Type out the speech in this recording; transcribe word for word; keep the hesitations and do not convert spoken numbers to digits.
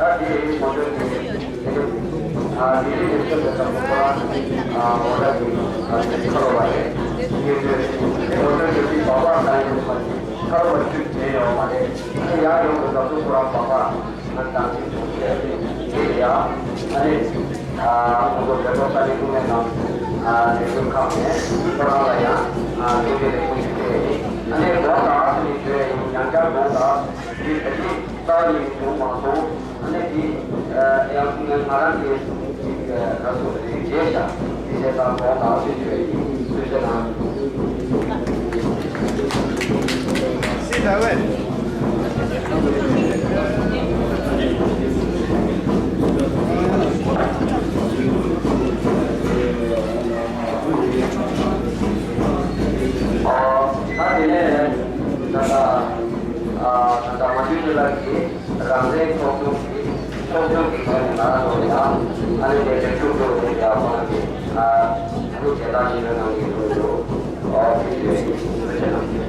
ང་དང་ཅིག་བྱས་ཡོད་མ་རེད། ཨ་ནི་ཡར་ཡོང་དུས་སྐབས་སུ་ཁོ་རང་པ་ཕ་ང་དང་ཅིག་བྱུང་ཚེ་དེ་ཡ། ཨ་ནི་ཨ་ཁོང་ཚོ་བོད་ཐོག་ས་གནས་སྐུ་ངལ་གནང་ཨ་ལས་དོན་ཁག་ནས་ཁོ་རང་ལ་ཡང་ཨ་ཐུགས་རྗེ་ལེགས་འབུལ་ཞུ་གི་ཡིན། ཨ་ནི་དགོངས་དག་ཟེར་ནས་ཞུ་ཡ་ཡིན། ཡང་བསྐྱར་དགོངས་དག་འདི་ད་ཅིག་རྩ་བ་ནས་བྱུང་མ་སོང་། ཨ་ནི་འདི་ཡང་ང་རང་གི་ཅིག་ག་སོ་རེ་རྗེས་བཞག་འདི་བྱས་ཙང་དགོངས་དག་ཞུ་ཞུ་ཡ་ཡིན། ཐུགས་རྗེ་གནང་། ད་དེ་ནས་ད་ལྟ་ད་ལྟ་མ་བཅོས་ལགས་ཀྱིས་རང་བཙན་ཚོགས་ཆུང་གི་ཚོགས་ཆུང་གི་ངོས་ནས་ང་རང་ཚོ་ཡང་ཨ་ནི་དེ་ལས་ཤུགས་སྤྲོད་དེ་ཡག་པོ་གནང་གི་ཨ་ནི་མཇལ་དར་ཞིག་གནང་གི་འདུག་ཨོ་དེ་ཞུ་ཡ་ཡིན། ཐུགས་རྗེ་གནང་།